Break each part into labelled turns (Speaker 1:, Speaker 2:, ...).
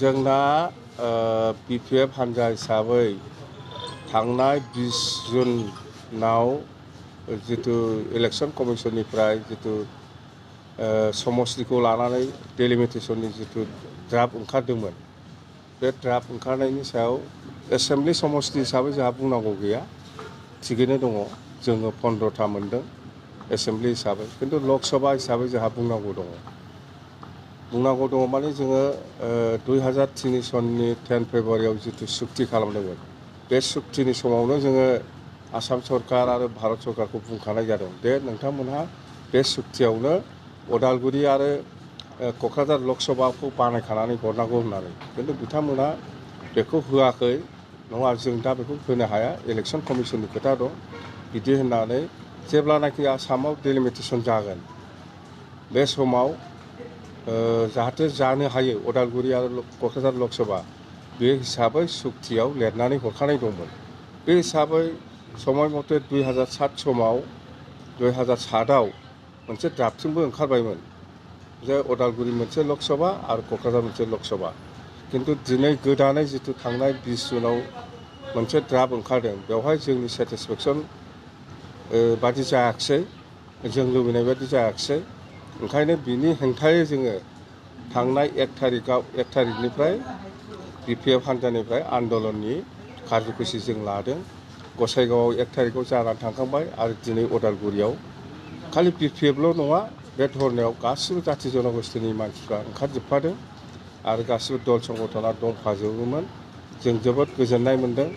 Speaker 1: जोंना BPF हान्जा हिसाबै थांनाय 20 जुनाव जितु इलेक्शन कमिशननिफ्राय जितु समस्तिखौ लानानै डेलिमिटेशननि जितु ड्राफ्ट ओंखारदोंमोन बे ड्राफ्ट ओंखारनायनि सायाव एसेम्बलि समस्ति हिसाबै जोंहा बुंनांगौ गैया थिगैनो दङ जोङो 15टा मोनदों एसेम्बलि हिसाबै खिन्थु लकसभा हिसाबै जोंहा बुंनांगौ दङ माने जोङो 2003 सननि 10 फेब्रुवारियाव जितु सुक्ति खालामदोंमोन बे सुक्तिनि समावनो जोङो आसाम सरकार आरो भारत सरकारखौ बुंखानाय जादों दे नोंथांमोनहा बे सुक्तियावनो उदालगुरि आरो क'क्राझार लकसभाखौ बानायखानानै हरनांगौ होननानै खिन्थु बिथांमोना बेखौ होआखै नङा जों दा बेखौ होनो हाया इलेक्शन कमिशननि खोथा दं बिदि होननानै जेब्लानाखि आसामाव डेलिमिटेशन जागोन बे समाव जाहाथे जानो हायो उदालगुरि आरो क'क्राझार लकसभा बे हिसाबै सुक्तियाव लिरनानै हरखानाय दंमोन बे हिसाबै समय मथे 2007 समाव 2007आव मोनसे ड्राफ्टिंबो ओंखारबायमोन जे उदालगुरि मोनसे लकसभा आरो क'क्राझार मोनसे लकसभा किन्तु दिनै गोदानै जितु थांनाय 20 जुनाव मोनसे ड्राफ्ट ओंखारदों बेवहाय जोंनि सेटिसफेक्सन बादि जायाखिसै जों लुबैनाय बादि जायाखिसै ओंखायनो बिनि हेंथायै जोङो थांनाय 1 थारिखनिफ्राय BPF हान्जानिफ्राय आन्दलननि कार्यकुसि जों लादों गसाइगावआव 1 थारिखआव जानानै थांखांबाय आरो दिनै उदालगुरियाव खालि BPFल' नङा बे धरनायाव गासिबो जाथि जनगोष्ठीनि मानसिफ्रा ओंखारजोबफादों आरो गासिबो दल संगठना दंफाजोबोमोन जों जोबोद गोजोननाय मोन्दों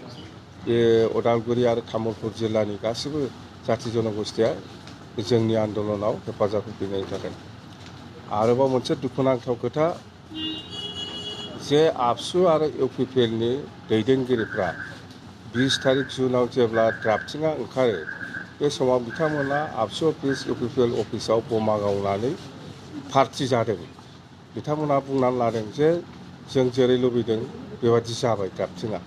Speaker 1: बे उदालगुरि आरो तामुलपुर जिल्लानि गासिबो जाथि जनगोष्ठीया जोंनि आन्दलनाव हेफाजाब होफैनायनि थाखाय आरोबाव मोनसे दुखुनांथाव खोथा जे आबसु आरो UPPLनि दैदेनगिरिफ्रा 20 तारिख जुनाव जेब्ला ड्राफ्टिंआ ओंखारो बे समाव बिथांमोना आबसु अफिस UPPL अफिसाव बमा गावनानै पार्टि जादों बिथांमोना बुंनानै लादों जे जों जेरै लुबैदों बेबादि जाबाय ड्राफ्टिंआ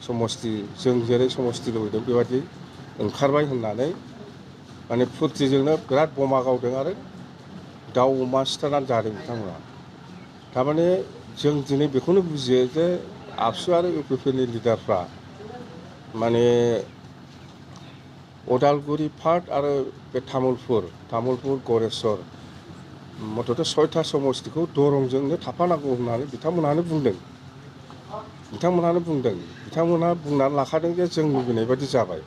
Speaker 1: समस्ति जों जेरै समस्ति लुबैदों बेबादि ओंखारबाय होननानै माने फुर्तिजोंनो बिराद बमा गावदों आरो दाउ अमा सिथारनानै जादों बिथांमोना थारमाने जों दिनै बेखौनो बुजियो जे आबसु आरो UPPLनि लिडारफ्रा माने उदालगुरि पार्ट आरो बे तामुलपुर गरेस्वर मथथे 6टा समस्तिखौ दरंजोंनो थाफानांगौ होननानै बिथांमोनहानो बुंदों बिथांमोनहा बुंनानै लाखादों जे जों लुबैनाय बादि जाबाय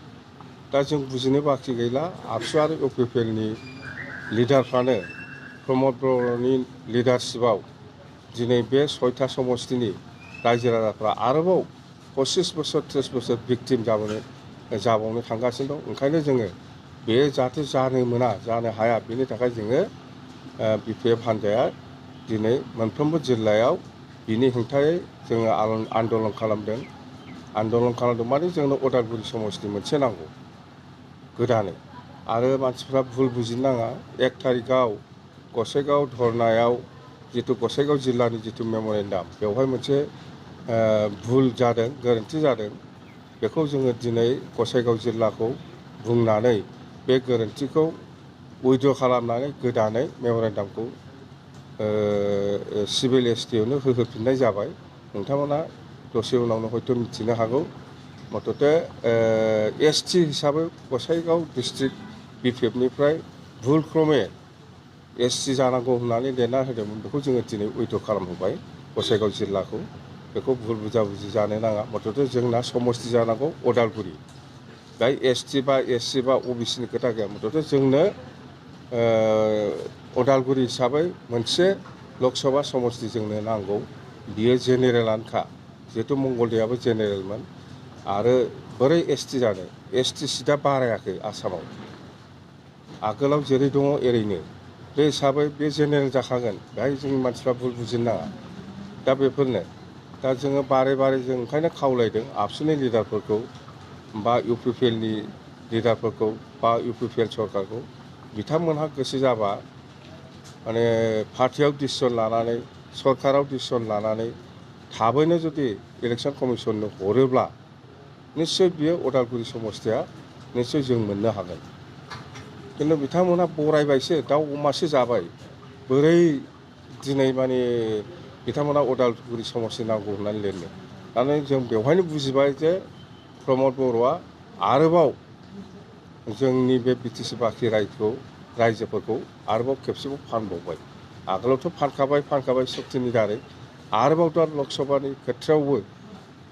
Speaker 1: दा जों बुजिनो बाखि गैला आबसु आरो UPPLनि लिडारफ्रानो प्रमद बर'नि लिडारशिपआव दिनै बे 6टा समस्तिनि रायजो राजाफ्रा आरोबाव 25 बोसोर 30 बोसोर भिक्टिम जाबावनो थांगासिनो दं ओंखायनो जोङो बे जाहाथे जानो हाया बेनि थाखाय जोङो BPF हान्जाया दिनै मोनफ्रोमबो जिल्लायाव बिनि हेंथायै जोङो आन्दलन खालामदों माने जोंनो उदालगुरि समस्ति मोनसे नांगौ गोदानै आरो मानसिफ्रा भुल बुजिनो नाङा 1 थारिखआव गसाइगाव धरनायाव जितु गसाइगाव जिल्लानि जितु मेम'रेन्डाम बेवहाय मोनसे भुल जादों गोरोन्थि जादों बेखौ जोङो दिनै गसाइगाव जिल्लाखौ बुंनानै बे गोरोन्थिखौ उइद्र' खालामनानै गोदानै मेम'रेन्डामखौ सिभिल STआवनो होफिननाय जाबाय नोंथांमोना दसे उनावनो हयथ' मिथिनो हागौ मथथे ST हिसाबै गसाइगाव डिस्ट्रिक्ट BPFनिफ्राय भुल क्रमे SC जानांगौ होननानै लिरना होदोंमोन बेखौ जोङो दिनै उइद्र' खालामहोबाय गसाइगाव जिल्लाखौ बेखौ भुल बुजाबुजि जानो नाङा मथथे जोंना समस्ति जानांगौ उदालगुरि बेहाय ST बा SC बा OBCनि खोथा गैया मथथे जोंनो उदालगुरि हिसाबै मोनसे लकसभा समस्ति जोंनो नांगौ बियो जेनेरेलानोखा जिहेतु मंगलदैयाबो जेनेरेलमोन आरो बोरै ST जानो ST सिटआ बारायाखै आसामाव आगोलाव जेरै दङ एरैनो बे हिसाबै बे जेनेरेल जाखागोन बेहाय जोंनि मानसिफ्रा भुल बुजिनो नाङा दा बेफोरनो दा जोङो बारे जों ओंखायनो खावलायदों आबसुनि लिडारफोरखौ बा UPPLनि लिडारफोरखौ बा UPPL सरकारखौ बिथांमोनहा गोसो जाबा माने पार्टियाव डिसिसन लानानै सरकाराव डिसिसन लानानै थाबैनो जुदि इलेक्शन कमिशननो हरोब्ला निश्चय बियो उदालगुरि समस्तिया निश्चय जों मोननो हागोन किन्तु बिथांमोनहा बरायबायसो दाउ अमासो जाबाय बोरै दिनै माने बिथांमोना उदालगुरि समस्ति नांगौ होननानै लिरदों दानो जों बेवहायनो बुजिबाय जे प्रमद बर'आ आरोबाव जोंनि बे बिटिसि बाखि रायजोफोरखौ आरोबाव खेबसेबाव फानबावबाय आगोलावथ' फानखाबाय सक्तिनि दारै आरोबाव दा लकसभानि खेथ्रआवबो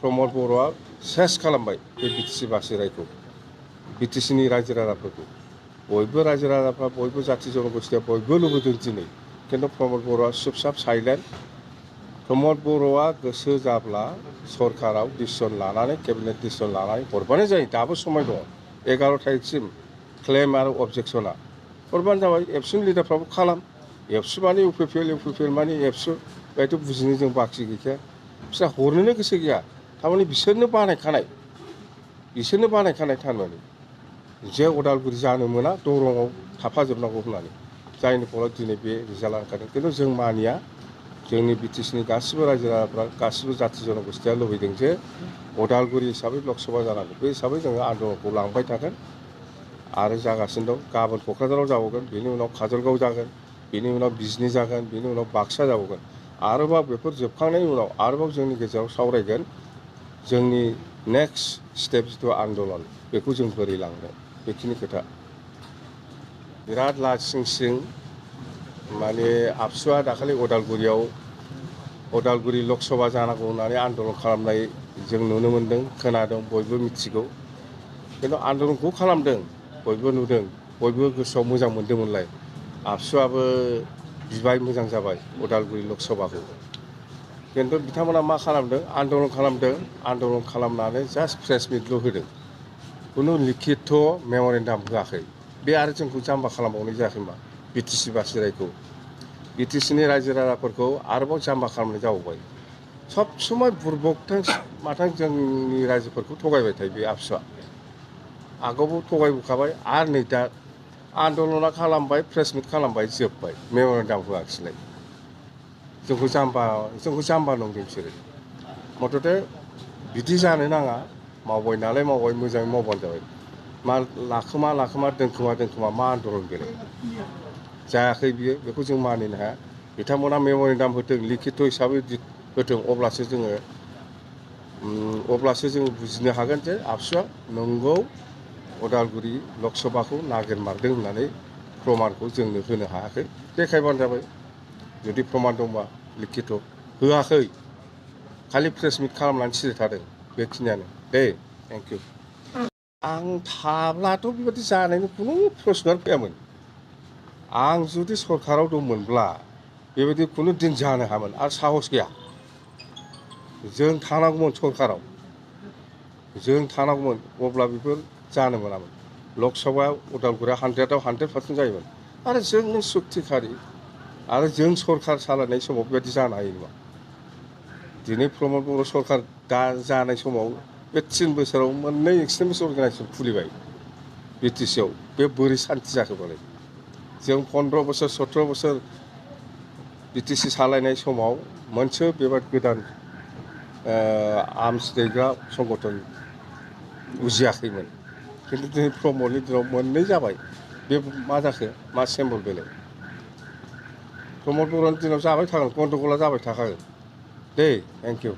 Speaker 1: प्रमद बर'आ सेस खालामबाय बे बिटिसि बाखि रायखौ बिटिसिनि रायजो राजाफोरखौ बयबो रायजो राजाफ्रा बयबो जाथि जनगोष्ठिया बयबो लुबैदों दिनै खिन्थु प्रमद बर'आ चुपचाप साइलेन्ट प्रमद बर'आ गोसो जाब्ला सरकाराव डिसिसन लानानै केबिनेट डिसिसन लानानै हरबानो जायो दाबो समाय दङ 11 तारिखसिम क्लेम आरो अबजेक्सना हरबानो जाबाय एबसुनि लिडारफ्राबो खालाम एबसु माने इउपिपिएल माने एबसु बेहायथ' बुजिनो जों बाखि गैखाया बिस्रा हरनोनो गोसो गैया थारमाने बिसोरनो बानायखानाय थारमाने जे उदालगुरि जानो मोना दरंआव थाफाजोबनांगौ होननानै जायनि फलाव दिनै बे रिजाल्टआ ओंखारदों खिन्थु जों मानिया जोंनि बिटिसिनि गासिबो रायजो राजाफ्रा गासिबो जाथि जनगोष्ठिया लुबैदों जे उदालगुरि हिसाबै लकसभा जानांगौ बे हिसाबै जोङो आन्दलनखौ लांबाय थागोन आरो जागासिनो दं गाबोन क'क्राझाराव जाबावगोन बेनि उनाव काजलगाव जागोन बेनि उनाव बिजनी जागोन बेनि उनाव बाक्सा जाबावगोन आरोबाव बेफोर जोबखांनायनि उनाव आरोबाव जोंनि गेजेराव सावरायगोन जोंनि नेक्स्ट स्टेप जिथु आन्दलन बेखौ जों बोरै लांनो बेखिनि खोथा बिराद लासिंसिं माने आबसुआ दाखालि उदालगुरि लकसभा जानांगौ होननानै आन्दलन खालामनाय जों नुनो मोन्दों खोनादों बयबो मिथिगौ खिन्थु आन्दलनखौ खालामदों बयबो नुदों बयबो गोसोआव मोजां मोन्दोंमोनलाय आबसुआबो बिबाय मोजां जाबाय उदालगुरि लकसभाखौ खिन्थु बिथांमोना मा खालामदों आन्दलन खालामनानै जास्ट प्रेस मिटल' होदों खुनु लिखित मेम'रेन्डाम होआखै बे आरो जोंखौ जाम्बा खालामबावनाय जायाखै होनबा बिटिसि बासि रायखौ बिटिसिनि रायजो राजाफोरखौ आरोबाव जाम्बा खालामनाय जाबावबाय सब समय बुरबकथों माथों जोंनि रायजोफोरखौ थगायबाय थायो बे आबसुआ आगोलावबो थगायबोखाबाय आरो नै दा आन्दलना खालामबाय प्रेस मिट खालामबाय जोब्बाय मेम'रेन्डाम होआखिसैलाय जोंखौ जाम्बा नंदों बिसोरो मथथे बिदि जानो नाङा मावबाय नालाय मावबाय मोजाङै मावबानो जाबाय मा लाखोमा दोनखोमा मा आन्दलन बेलाय जायाखै बियो बेखौ जों मानिनो हाया बिथांमोना मेम'रेन्डाम होदों लिखित हिसाबै होदों अब्लासो जोङो बुजिनो हागोन जे आबसुआ नंगौ उदालगुरि लकसभाखौ नागिरमारदों होननानै प्रमानखौ जोंनो होनो हायाखै देखायबानो जाबाय जुदि प्रमान दंबा लिखित होआखै खालि प्रेस मिट खालामनानै सिरि थादों बेखिनियानो दे थेंक इउ आं थाब्लाथ' बेबायदि जानायनि खुनु प्रश्नआनो फैयामोन आं जुदि सरकाराव दंमोनब्ला बेबायदि खुनु दिन जानो हायामोन आरो साहस गैया जों थानांगौमोन सरकाराव अब्ला बेफोर जानो मोनामोन लकसभायाव उदालगुरिया 100आव 100% जायोमोन आरो जोंनो सुक्तिखारि आरो जों सरकार सालायनाय समाव बेबायदि जानो हायो नामा दिनै प्रमद बर' सरकार दा जानाय समाव बे 3 बोसोराव मोननै एक्सट्रिमिस्ट अर्गानाइजेसन खुलिबाय बिटिसिआव बे बोरै सान्थि जाखोबालाय जों 15 बोसोर 17 बोसोर बिटिसि सालायनाय समाव मोनसे बेबायदि गोदान आर्मस दैग्रा संगठन उजियाखैमोन खिन्थु दिनै प्रमदनि दिनाव मोननै जाबाय बे मा जाखो मा सिम्बल बेलाय प्रमद बर'नि दिनाव जाबाय थागोन गन्दगला जाबाय थाखागोन दे थेंक इउ